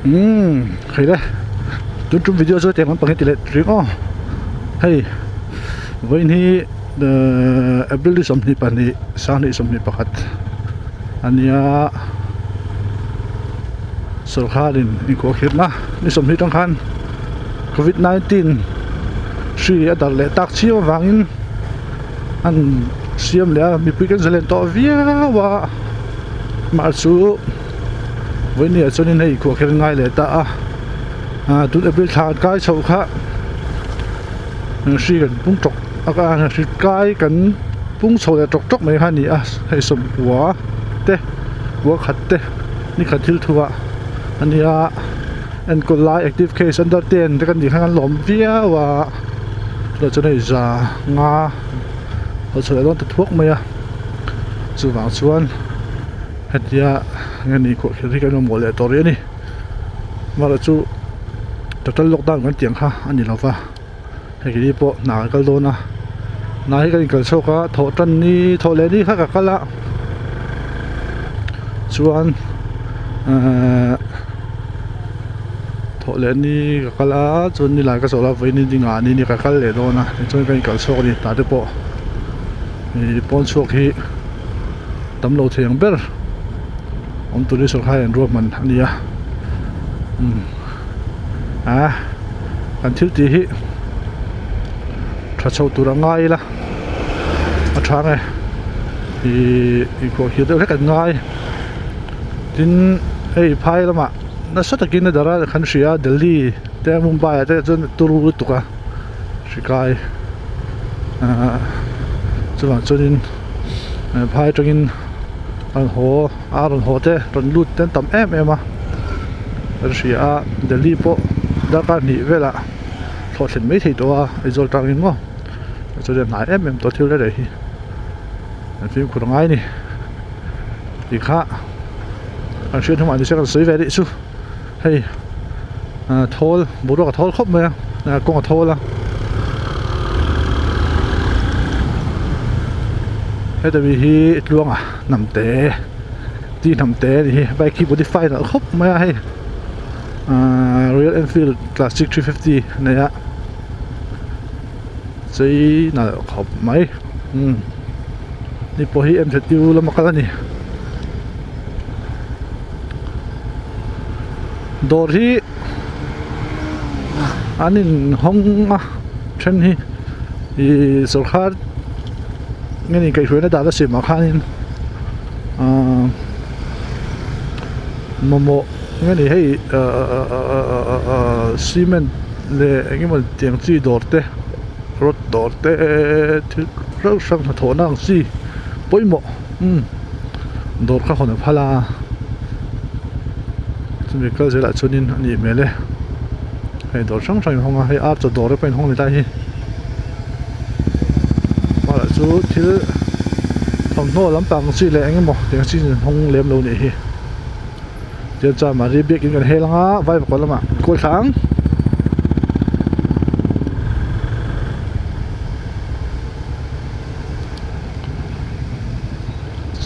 Umm hei le tun tum video chu hetiang lampang hi ti leh ring aw hei vawiin hi ehh April ni 22 sanghnih 21 ania sawrkharin inkhawhkhirhna ni 20 tang khan covid 19 hri a darh leh tak chiam avangin an siam leh a mipui kan zalen tawh viau a mahse. Vawinia chuanin hei khuah kher ngai leh ta a ah tun April thla an kai chhoh kha hri kan pung tawk a hri kai kan pung chho leh tawk tawk mai kha a ni a hei sawmkua te kua khat te ni khat thil thu ah a nia enkawl lai active case under ten te kan tih khan an lawm viau a chutah chuan hei za nga a chho leh dawn ta thuak mai a chuvang chuan. Hetia nge ni khuah kher hi kan mamawh leh tawh rih a ni amaherawh chu total lockdown kan tih ang kha a ni lova hei kei ni pawh hna kan kal dawn a hna hi kan inkal chhuak a thawh tan ni thawh leh ni kha ka kal a chuan ehh thawh leh ni ka kal a chuan nilai ka chawlh a vawiin ni dingah ni ni ka kal leh dawn a tichuan kan inkal chhuak a ni hna te pawh ih pawn chhuak hi. Tam lo thei ang ber awm turin sawrkar hian ruahman a ni a umm ah kan thil tih hi tha chho tur a ngai ila a tha nge ihh inkhawhkhir deuh hlek an ngai tin hei phai lamah nasa takin a darh a kan hria a Delhi te Mumbai ah te chuan turu lutuk a hri kai ah chuvang chuanin. Phai atangin an haw a rawn haw te rawn lut te an tam em em a kan hria a Delhi pawh darkar hnih velah thlawh thlen mai thei tawh a Aizawl tangin maw chuan a hnai em em tawh thil reng reng hi an fimkhur ngai a ni tih kha an hriat hnungah ni se kan sawi ve rih chu hei thawl boruak a thawl khawp mai a kawng a thawl a heta mi hi tluanga hnam te ti hnam te a ni hi bike hi modify nalh khawp mai a hei ahh royal enfield classic 350 a nei a chei nalh khawp mai umm ni pawh hi m_z_u lama kal a ni. Dawr hi an inhawng a then hi ihh sawrkar nge ni kaihhruaina dan a siam ah khanin ahh mamawh nge ni hei ahh cement leh eng emaw tiang chi dawr te rod dawr te thil hrang hrang hnathawhna ang chi pawimawh umm dawr kha hawn a phal a chumi kal zelah chuanin a nih hmel e hei dawr hrang hrang inhawng a hei ar chaw dawr te pawh inhawng ni lai hi mahla chu thil thawmhnaw lampang chi leh eng emaw tiang chi inhawng lem lo nih hi tichuan chuan mahni biakin kan hel anga vaivakawn lamah kawl thla ang.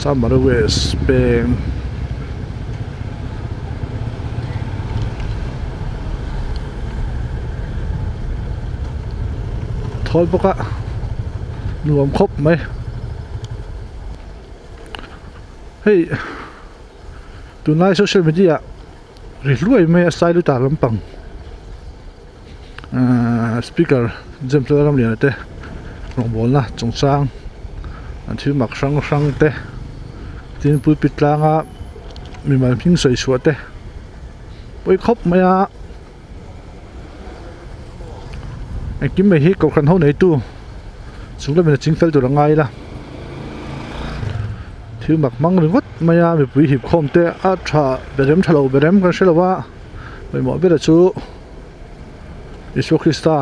Summer West peng thawl bawk a nuam khawp mai hei tunlai social media ah ri hluai mai a sai luta lampang ahh speaker James Lalramliana te rawngbawlna chungchang an thil mak hrang hrang te tin pulpit tlanga mimal hming sawi chhuah te pawi khawp mai a engkim mai hi kohhran ho neitu chung lamin a ching fel tur a ngai ila thil mak hmang ringawt mai a mipui hip khawm te a tha berem tha lo berem kan hre lo a pawimawh ber chu. Isua Krista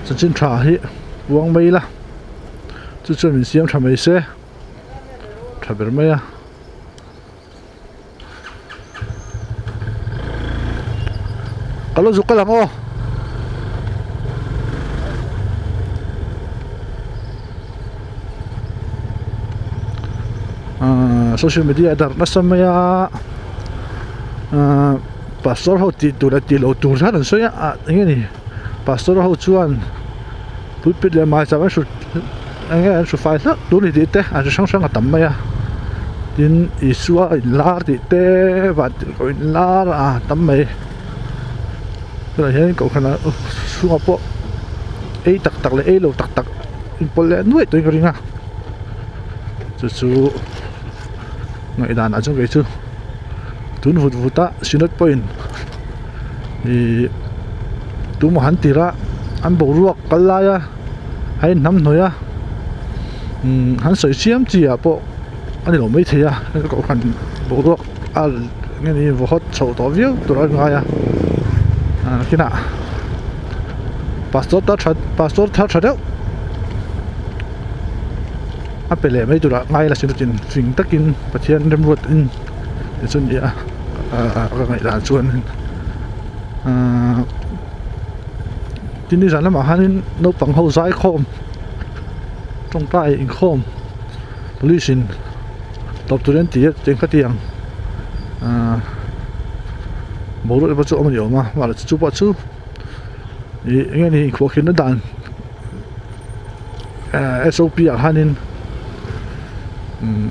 chanchin tha hi uang mai ila chu chuan min siam tha mai se tha ber mai a. Ka lo zuk kal ang aw. Ahh social media a darh nasa mai a ahh. Pastor ho tih tur leh tih loh tur hian an sawi a ah eng nge ni pastor ho chuan pulpit leh hmaicham an hrut eng nge an hru fai hlauh tur a ni tih te an hre hrang hrang a tam mai a tin Isua a inlar tih te vantirhkoh inlar a tam mai tunah hian kohhran ah chhungah pawh ei tak tak leh ei lo tak tak inpawlh leh nuaih tawhin ka ring a chu chu ngaihdan ah chuan kei chu tun vut vut a synod pawhin ihh tumah han tir a an boruak kal lai a a inhnam hnawih a umm an sawi chiam chi ah pawh a ni lo maithei a kohhran boruak a nge ni vaw hawt chhoh tawh viau tur a ngai a ah kinah pastor ta tha pastor thar tha deuh a pe leh mai turah ngai la sin fing takin Pathian remruat in tichuan ni a ah ka ngaihdan chuan ahh tin nizan lamah hianin naupang ho zai khawm tawngtai inkhawm police in tawp tur an ti a chutiang kha tiang ahh boruak te pawh chu awm a ni awm a mahse chu pawh chu ih eng nge ni khuahkhirhna dan. Eh sop ah khanin umm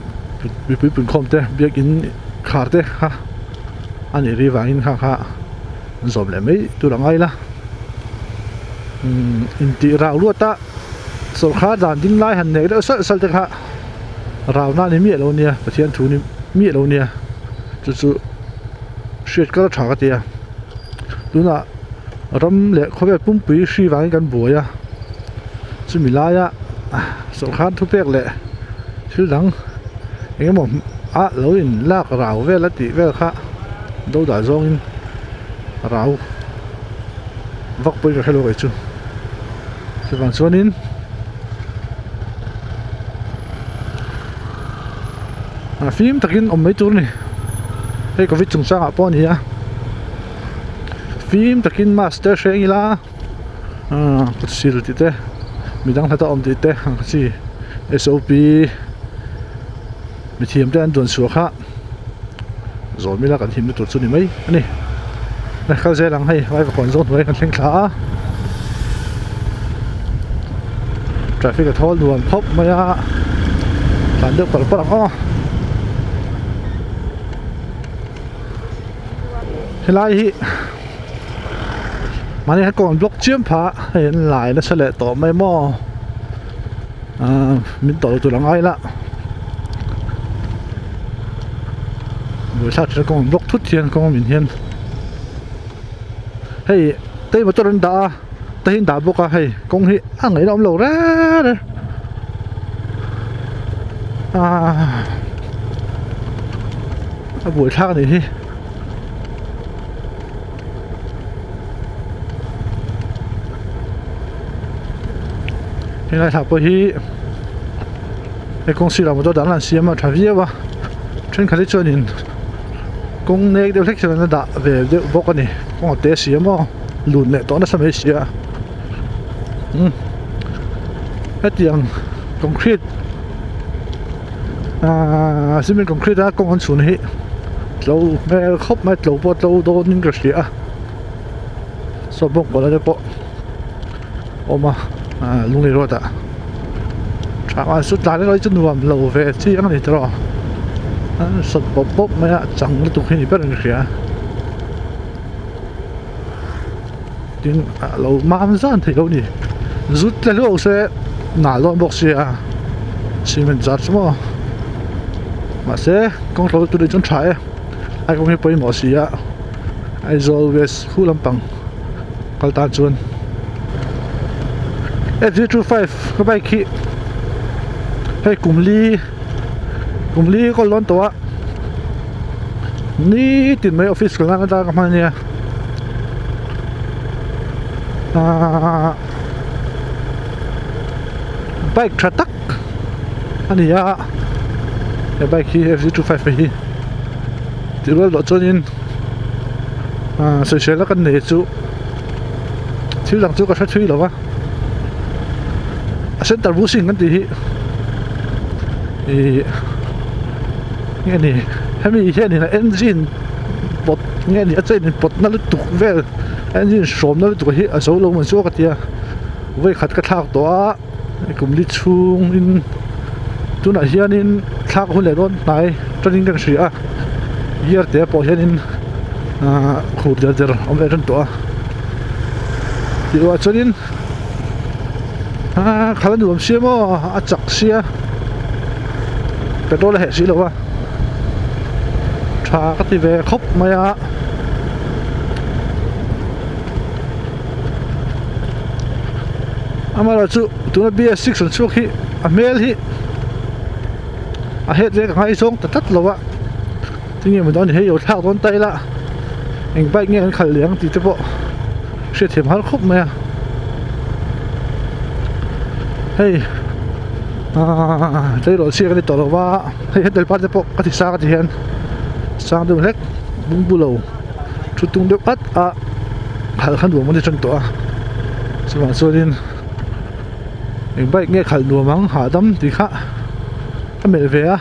mipui punkhawm te biakin khar te kha a nih ri vangin kha kha an zawm leh mai tur a ngai la umm intih rau luat a sawrkhar dan ding lai han nek deuh salh salh te kha rau na ni miah lo nia Pathian thu ni miah lo nia chu chu hriat kal a tha ka ti a tunah ram leh khawvel pumpui hri vangin kan buai a. Chumi laia sawrkar thupek leh thil dang eng emaw ah lo in lak rau vel a tih vel kha do dah zawngin rau vak pawhin ka hre lo kei chu chuvang chuanin a fim takin awm mai tur a ni hei covid chungchangah pawh a ni a fim takin mask te hreng ila. Aaa kut sil tih te midang hlata awm tih te ang chi sop mithiam te an duan chhuah kha zawm ila kan himna tur chu ni mai a ni a kal zel ang hei vai vakawn zawng hnuai kan thleng thla a traffic a thawl nuam khawp mai a tlan deuh par par ang aw helai hi. Mahni hian kawn block chiam pha hei an lai nasa leh tawh mai maw ahh min tawlh tur a ngai la buaithlak thin a kawng block thut hian kawng min hian hei tei motor an dah a tei an dah bawk a hei kawng hi a ngaihna awm lo reng reng ahh a buaithlak a nih hi. Helai thla pawh hi he kawng sirah motor dang an siam a tha viau a thenkhat hi chuanin kawng nek deuh hlek hian an la dah ve deuh bawk a ni kawng a te si a maw lun leh tawh nasa mai si a umm hetiang concrete ahh cement concrete a kawng an chhun hi tlo hmel khawp mai tlo pawh tlo dawn in ka hria a saw bawk bawlh te pawh awm a ahh lunglei road ah tha a chu tlai erawh hi chu nuam lo ve chiang a ni tawh a sawt bawp bawp mai a chang lutuk hi ni ber in ka hria tin a lo mam zan thei lo a ni zut tle hlauh se nal dawn bawk sia cement zar chu maw mahse kawng tlo tur hi chuan tha e a kawng hi pawimawh si a Aizawl west khu lampang kal tan chuan f g 25 ka bike hi hei kum li kum li kawl dawn tawh a nitin mai office kal nan atan ka hman ania ahh bike tha tak a ni a he bike hi f g 25 hi tih rual loh chuanin ahh sawisel a kan nei chu thil dang chu ka hre thui lo va a center bushing kan tih hi ih nge ni hemi hianin a engine. pawt nge ni a chain in pawt na lutuk vel a engine hrawm na lutuk hi a zo lo maw chu ka ti a vawi khat ka thlak tawh a kum li chhung in tunah hianin thlak hun leh dawn hnai tanin ka hria a gear te pawh hianin ahh khur der der a awm leh tan tawh a tih ruah chuanin ahh khalh a nuam sia maw a chak sia petrol a heh si lo a tha ka ti ve khawp mai a. Amaherawhchu tuna BS6 an chhuak hi a hmel hi a het ve ka ngaizawng ta tlat lo a tinge maw dawn ni hei lo thlak dawn ta ila eng bike nge an khalh leh ang tih te pawh hriatthiam har khawp mai a hei aaa tleirawl chhiat a ni tawh lo va hei handle bar te pawh ka ti sang a ti hian sang deuh hlek bungbu lo thu tung deuh at a khalh kha nuam a ni tan tawh a chuvang chuanin eng bike nge khalh nuam ang hahdam tih kha a melh ve a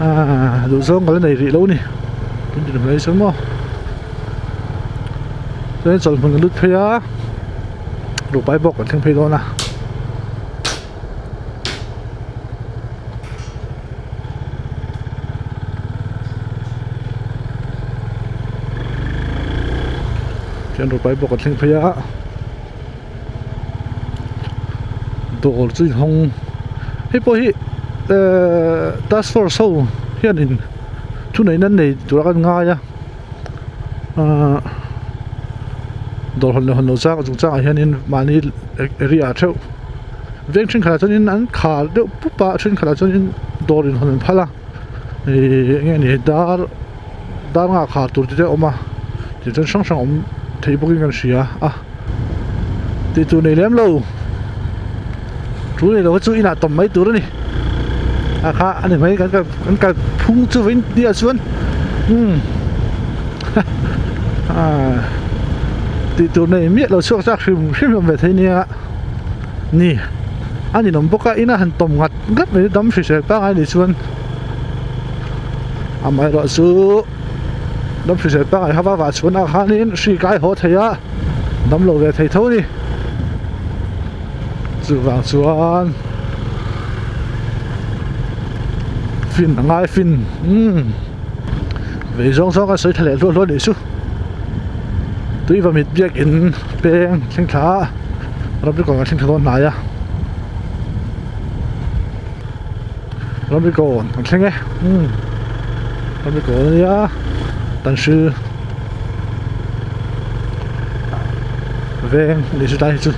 aaa duhzawng ka la nei rih lo a ni tin ti mai chuan maw chuan chawlhhmun ka lut phei a rupai bawk kan thleng phei dawn a. Chuan rupai bawk a thleng phei a dawr chu inhawng hei pawh hi ehh task force ho hianin thuneihna an nei tura kan ngai a ahh dawr hawn leh hawn loh chang chung changah hianin mahni area ah theuh veng thenkhatah chuanin an khar deuh pup a thenkhatah chuanin dawr inhawn an phal a ihh eng nge ni dar dar nghah khar tur te te a awm a tichuan hrang hrang awm thei bawkin kan hria a tih tur nei lem lo tul nei lo kha chu inah tawm mai tur a ni a kha a ni mai kan kal kan kal phung chu vawiin tih ah chuan umm ah tih tur nei miah lo chhuak chak hrim hrim awm ve thei nia ni a ninawm bawk a ina han tawm ngat ngat mai dam hrisel pangai ni chuan amaherawh chu dam hrisel pangai hava vah chhuan ah khanin hri kai haw thei a damlo ve thei tho a ni chuvang chuan fin a ngai fin umm vei zawng zawng a sawi thla leh hluah hluah anih chu tui vamit biakin peng thleng thla a ramri kawn kan thleng thla dawn hnai a ramri kawn kan thleng e umm ramri kawn ania tanhril veng anih chu tlai hi chu.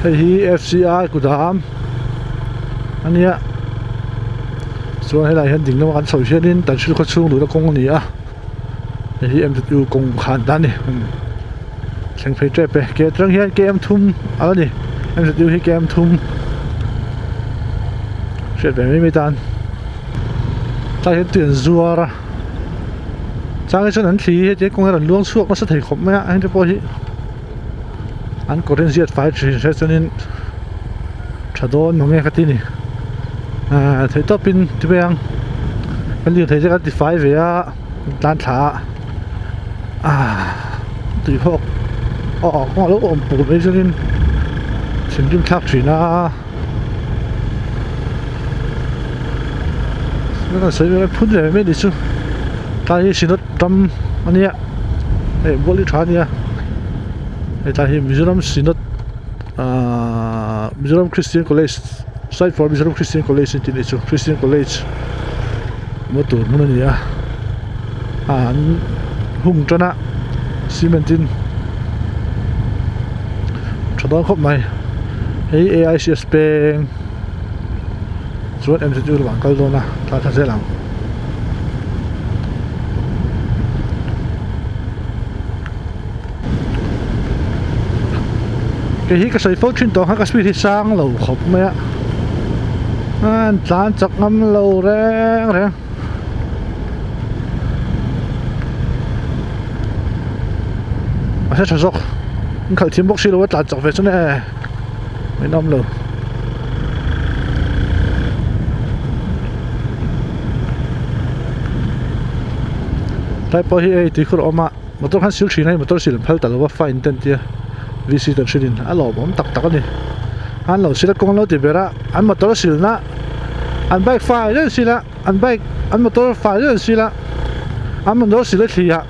Hei hi F_C_I kudam a nia chuan helaiah hian ding lama kan chhoh hianin Tanhril khaw chhung duhna kawng a ni a hei hi M_Z_U kawng khan ta a ni thleng phei tep e ke atang hian K_M thum a la ni M_Z_U hi K_M thum hriat ve mai mai tan tlai hian tui an zuar a. Chang hi chuan an thli hi hetiang kawng hian an luang chhuak nasa thei khawp mai a heng te pawh hi an kawr in ziat fai thin hre chuanin tha dawn mang nge ka ti a ni ahh theih tawpin ti mai ang kan lirthei te kan ti fai ve a tan thla a ahh tuihawk aw kawng a lo awm pur mai chuanin thinrim thlak thin a. Kan sawi vel phun ve mai ni chu tlai hi synod ram a nia hei bual hi tha a nia hei tlai hi Mizoram synod ahh Mizoram Christian College side for Mizoram Christian College tih ni chu Christian College maw tur hmun a ni a ah an hung tan a cement in tha dawn khawp mai. Hei AICS peng chuan MZU lamah an kal dawn a tah thla zel ang. Kei hi ka sawi fo thin tawh kha ka speed hi sang lo khawp mai a an tlan chak ngam lo reng reng. A hre tha zawk. In khalh thiam bawk si lo a tlan chak ve chuan e min awm lo. Tlai pawh hi hei tuikhur a awm a motor khan sil thin a hei motor sil an phal ta lo a fine te an tia V C tan hrilhin a lawmawm tak tak a ni an lo sil a kawng an lo ti ber a an motor silna an bike fai reng sil a an bike an motor fai reng sil a an motor sil a thli ah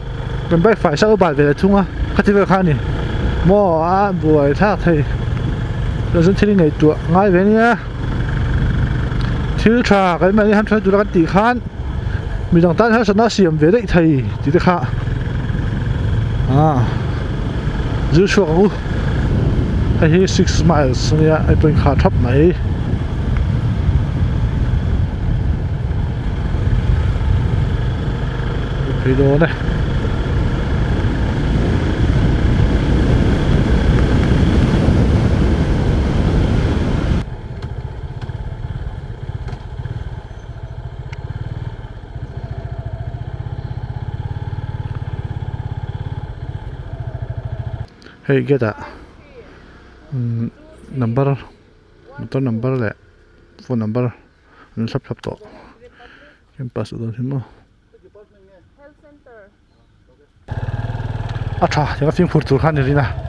kan bike fai sa lo bal ve leh thung a khati vel kha a ni maw a buai thlak thei chuan thil ngaihtuah ngai ve ania thil tha kan mahni han hruai tura kan tih khan midang tan harsatna a siam ve daih thei tih te kha ah zir chhuak ang u hei hi six miles ania hei pawh in khar thap mai. Phei dawn e. Hei gate ah umm number motor number leh phone number an thlap thlap tawh campus a dawn hi maw a tha tiang a fimkhur tur khan i rin a.